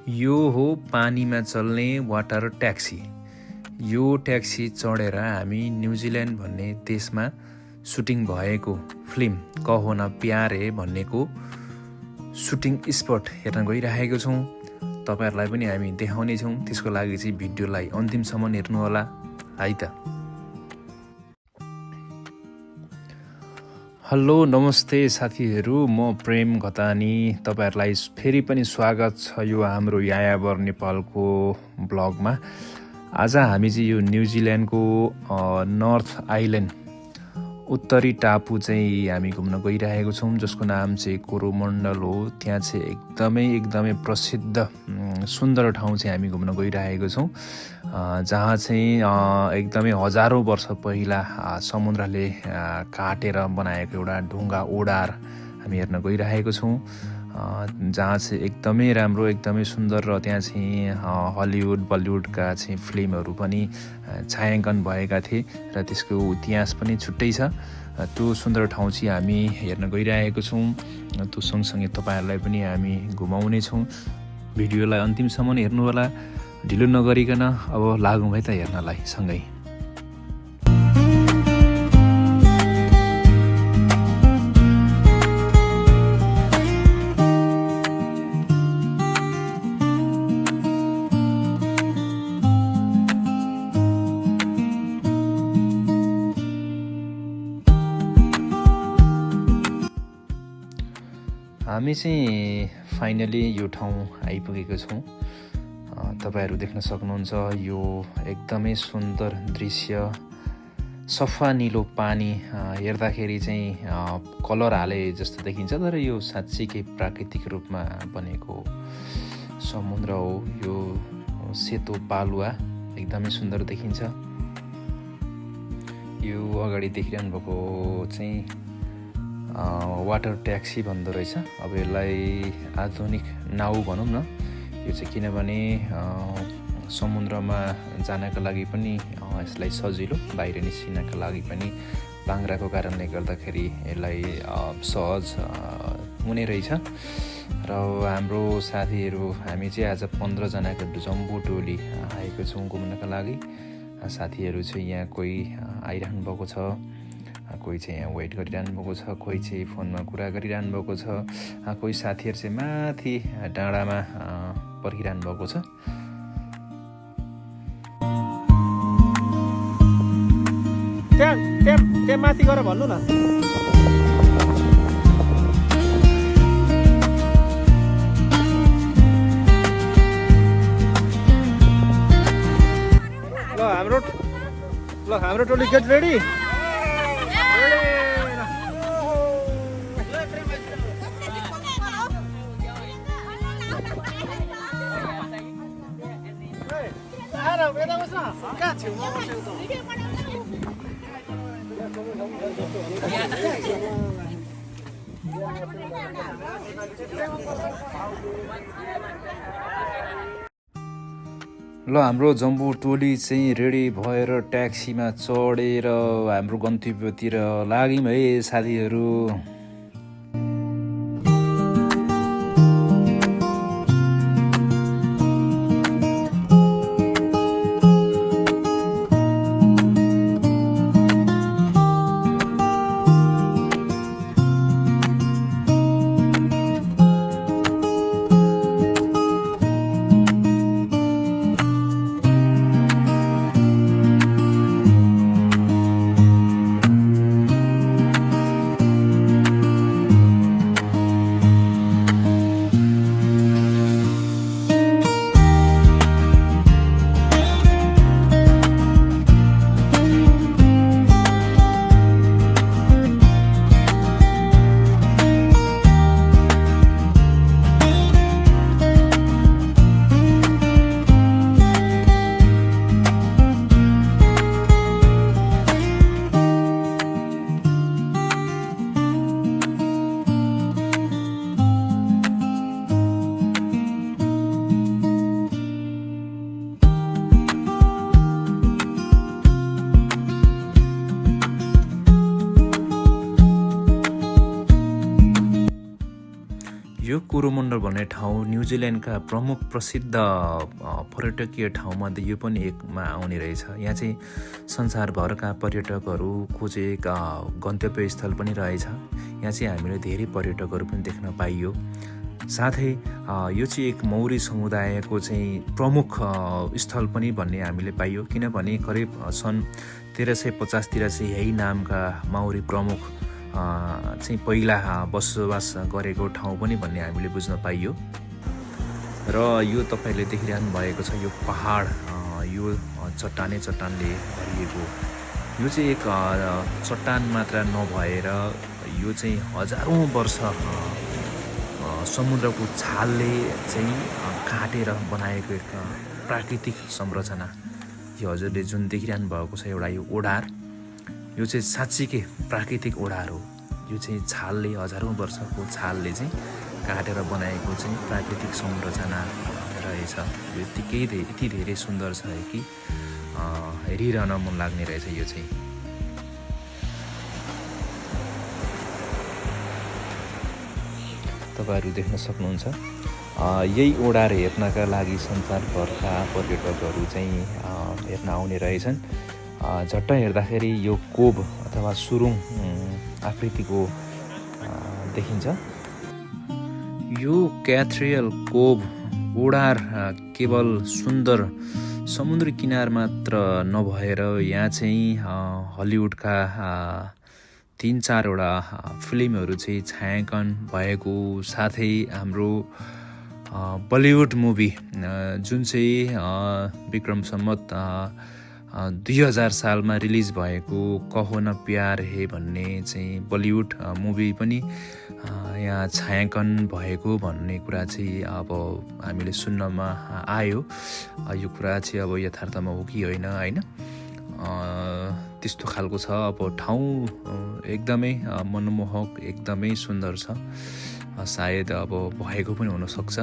यो हो पानीमा चल्ने वाटर ट्याक्सी। यो ट्याक्सी चढेर हामी न्युजिल्यान्ड भन्ने देशमा सुटिङ भएको फिल्म कहो न प्यार है भन्नेको सुटिङ स्पट हेर्न गइरहेको छौँ। तपाईहरुलाई पनि हामी देखाउने छौँ। त्यसको लागि चाहिँ भिडियोलाई अन्तिमसम्म हेर्नुहोला है त। हेलो नमस्ते साथीहरू, म प्रेम घतानी। तपाईहरुलाई फेरि पनि स्वागत छ यो हाम्रो यायावर नेपालको ब्लगमा। आज हामी चाहिँ यो न्युजिल्यान्डको नर्थ आइल्यान्ड उत्तरी टापु चाहिँ हामी घुम्न गइरहेको छौँ, जसको नाम चाहिँ कोरोमण्डल हो। त्यहाँ चाहिँ एकदमै प्रसिद्ध सुन्दर ठाउँ चाहिँ हामी घुम्न गइरहेको छौँ, जहाँ चाहिँ एकदमै हजारौँ वर्ष पहिला समुद्रले काटेर बनाएको एउटा ढुङ्गा ओडार हामी हेर्न गइरहेको छौँ, जहाँ चाहिँ एकदमै राम्रो एकदमै सुन्दर। र त्यहाँ चाहिँ हलिउड बलिउडका चाहिँ फिल्महरू पनि छायाङ्कन भएका थिए र त्यसको इतिहास पनि छुट्टै छ। त्यो सुन्दर ठाउँ चाहिँ हामी हेर्न गइरहेको छौँ। त्यो सँगसँगै तपाईहरुलाई पनि हामी घुमाउने छौँ। भिडियोलाई अन्तिमसम्म हेर्नुहोला, ढिलो नगरिकन। अब लागौँ है त हेर्नलाई सँगै। हामी चाहिँ फाइनली यो ठाउँ आइपुगेको छौँ। तपाईहरु देख्न सक्नुहुन्छ यो एकदमै सुन्दर दृश्य, सफा निलो पानी हेर्दाखेरि चाहिँ कलर हाले जस्तो देखिन्छ, तर यो साँच्चीकै प्राकृतिक रूपमा बनेको समुद्र हो। यो सेतो बालुवा एकदमै सुन्दर देखिन्छ। यो अगाडि देखिरहनु भएको चाहिँ वाटर ट्याक्सी भन्दो रहेछ। अब यसलाई आधुनिक नाउ भनौँ न। यो चाहिँ किनभने समुद्रमा जानको लागि पनि यसलाई सजिलो, बाहिर निस्किनको लागि पनि पाङ्ग्राको कारणले गर्दाखेरि यसलाई सहज हुने रहेछ। र हाम्रो साथीहरू हामी चाहिँ आज 15 जनाको जम्बो टोली आएको छौँ घुम्नको लागि। साथीहरू चाहिँ यहाँ कोही आइरहनु भएको छ, कोही चाहिँ यहाँ वेट गरिरहनु भएको छ, कोही चाहिँ फोनमा कुरा गरिरहनु भएको छ, कोही साथीहरू चाहिँ माथि डाँडामा पर्खिरहनु भएको छ। त्यहाँ माथि गएर भन्नु न। ल हाम्रो टोली गेट रेडी। ल हाम्रो जम्बो टोली चाहिँ रेडी भएर ट्याक्सीमा चढेर हाम्रो गन्तव्यतिर लाग्यौँ है साथीहरू। कोरोमन्डल भन्ने ठाउँ न्युजिल्यान्डका प्रमुख प्रसिद्ध पर्यटकीय ठाउँमध्ये यो पनि एकमा आउने रहेछ। यहाँ चाहिँ संसारभरका पर्यटकहरूको चाहिँ एक गन्तव्य स्थल पनि रहेछ। यहाँ चाहिँ हामीले धेरै पर्यटकहरू पनि देख्न पाइयो। साथै यो चाहिँ एक मौरी समुदायको चाहिँ प्रमुख स्थल पनि भन्ने हामीले पाइयो, किनभने करिब सन् 1350 तिर चाहिँ यही नामका माउरी प्रमुख चाहिँ पहिला बसोबास गरेको ठाउँ पनि भन्ने हामीले बुझ्न पाइयो। र यो तपाईँले देखिरहनु भएको छ यो पहाड, यो चट्टानले भरिएको, यो चाहिँ एक चट्टान मात्र नभएर यो चाहिँ हजारौँ वर्ष समुद्रको छालले चाहिँ काटेर बनाएको एक प्राकृतिक संरचना। यो हजुरले जुन देखिरहनु भएको छ एउटा यो ओडार, यो चाहिँ साँच्चीकै प्राकृतिक ओडार हो। यो चाहिँ छालले, हजारौँ वर्षको छालले चाहिँ काटेर बनाएको चाहिँ प्राकृतिक संरचना रहेछ। यो यति धेरै सुन्दर छ कि हेरिरहन मन लाग्ने रहेछ। यो चाहिँ तपाईँहरू देख्न सक्नुहुन्छ। यही ओडार हेर्नका लागि संसारभरका पर्यटकहरू चाहिँ हेर्न आउने रहेछन्। झट्ट हेर्दाखेरि यो कोब अथवा सुरुङ आकृतिको देखिन्छ। यो क्याथ्रियल कोब ओडार केवल सुन्दर समुद्री किनार मात्र नभएर यहाँ चाहिँ हलिउडका 3-4वटा फिल्महरू चाहिँ छायाङ्कन भएको, साथै हाम्रो बलिउड मुभी जुन चाहिँ विक्रम सम्वत 2000 सालमा रिलिज भएको कहो न प्यार है भन्ने चाहिँ बलिउड मुभी पनि यहाँ छायाङ्कन भएको भन्ने कुरा चाहिँ अब हामीले सुन्नमा आयो। यो कुरा चाहिँ अब यथार्थमा हो कि होइन त्यस्तो खालको छ। अब ठाउँ एकदमै मनमोहक, एकदमै सुन्दर छ। सायद अब भएको पनि हुनसक्छ।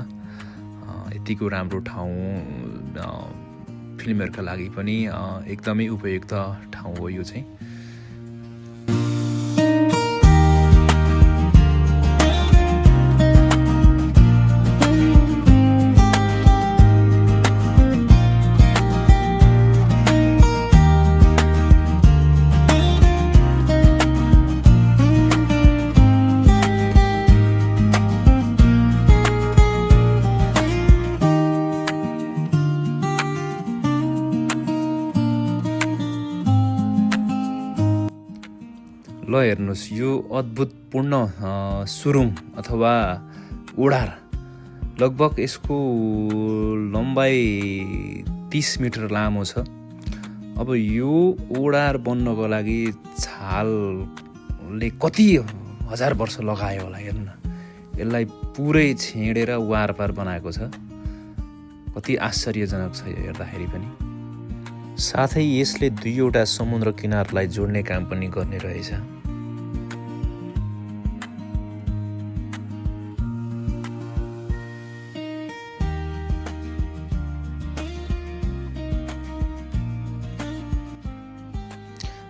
यतिको राम्रो ठाउँ फिल्महरूका लागि पनि एकदमै उपयुक्त ठाउँ हो यो चाहिँ। ल हेर्नुहोस्, यो अद्भुतपूर्ण सुरुङ अथवा ओडार लगभग यसको लम्बाइ 30 मिटर लामो छ। अब यो ओडार बन्नको लागि छालले कति हजार वर्ष लगायो होला हेर्नु न। यसलाई पुरै छेडेर वारपार बनाएको छ। कति आश्चर्यजनक छ यो हेर्दाखेरि पनि। साथै यसले 2वटा समुद्र किनारलाई जोड्ने काम पनि गर्ने रहेछ।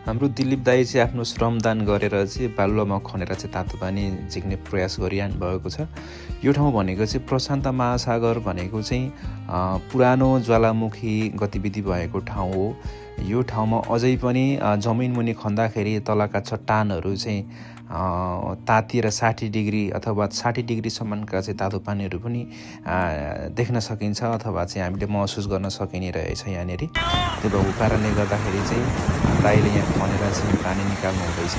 हाम्रो दिलीप दाई चाहिँ आफ्नो श्रमदान गरेर चाहिँ बालुवामा खनेर चाहिँ तातो पानी झिक्ने प्रयास गरिरहनु भएको छ। यो ठाउँ भनेको चाहिँ प्रशान्त महासागर भनेको चाहिँ पुरानो ज्वालामुखी गतिविधि भएको ठाउँ हो। यो ठाउँमा अझै पनि जमिनमुनि खन्दाखेरि तलका चट्टानहरू चाहिँ तातिएर 60 डिग्री अथवा 60 डिग्रीसम्मका चाहिँ तातो पानीहरू पनि देख्न सकिन्छ अथवा चाहिँ हामीले महसुस गर्न सकिने रहेछ यहाँनिर। त्यो भएको कारणले गर्दाखेरि चाहिँ दाइले यहाँ खनेर चाहिँ पानी निकाल्नु हुँदैछ।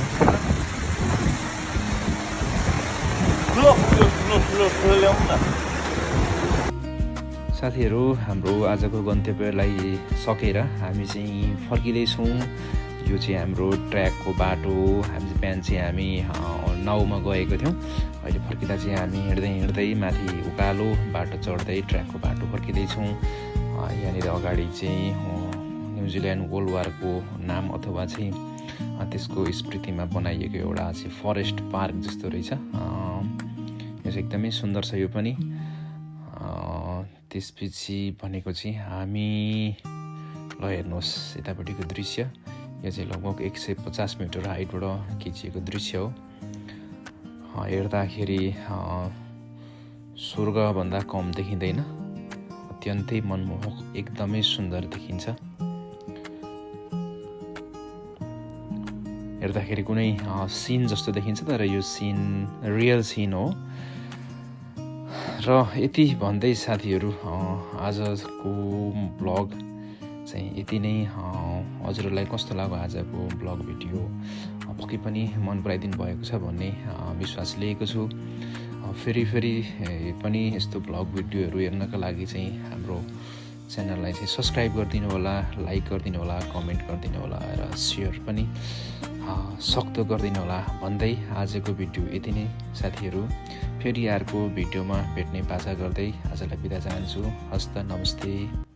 साथीहरू, हाम्रो आजको गन्तव्यलाई सकेर हामी चाहिँ फर्किँदैछौँ। यो चाहिँ हाम्रो ट्र्याकको बाटो। हामी बिहान चाहिँ हामी नाउमा गएको थियौँ। अहिले फर्किँदा चाहिँ हामी हिँड्दै माथि उकालो बाटो चढ्दै ट्र्याकको बाटो फर्किँदैछौँ। यहाँनिर अगाडि चाहिँ न्युजिल्यान्ड वर्ल्ड वारको नाम अथवा चाहिँ त्यसको स्मृतिमा बनाइएको एउटा चाहिँ फरेस्ट पार्क जस्तो रहेछ। यो चाहिँ एकदमै सुन्दर छ यो पनि। त्यसपछि भनेको चाहिँ हामी ल हेर्नुहोस् यतापट्टिको दृश्य। यो चाहिँ लगभग 150 मिटर हाइटबाट खिचिएको दृश्य हो। हेर्दाखेरि स्वर्गभन्दा कम देखिँदैन, अत्यन्तै मनमोहक, एकदमै सुन्दर देखिन्छ। हेर्दाखेरि कुनै सिन जस्तो देखिन्छ, तर यो सिन रियल सिन हो। र यति भन्दै साथीहरू आजको ब्लग चाहिँ यति नै। हजुरहरूलाई कस्तो लाग्यो आजको ब्लग भिडियो? पक्कै पनि मन पराइदिनु भएको छ भन्ने विश्वास लिएको छु। फेरि पनि यस्तो ब्लग भिडियोहरू हेर्नका लागि चाहिँ हाम्रो च्यानललाई चाहिँ सब्सक्राइब गरिदिनु होला, लाइक गरिदिनु होला, कमेन्ट गरिदिनु होला र सेयर पनि सक्दो गरिदिनु होला भन्दै आजको भिडियो यति नै साथीहरू। फेरि अर्को भिडियोमा भेट्ने बाचा गर्दै आजलाई बिदा चाहन्छु। हस्त, नमस्ते।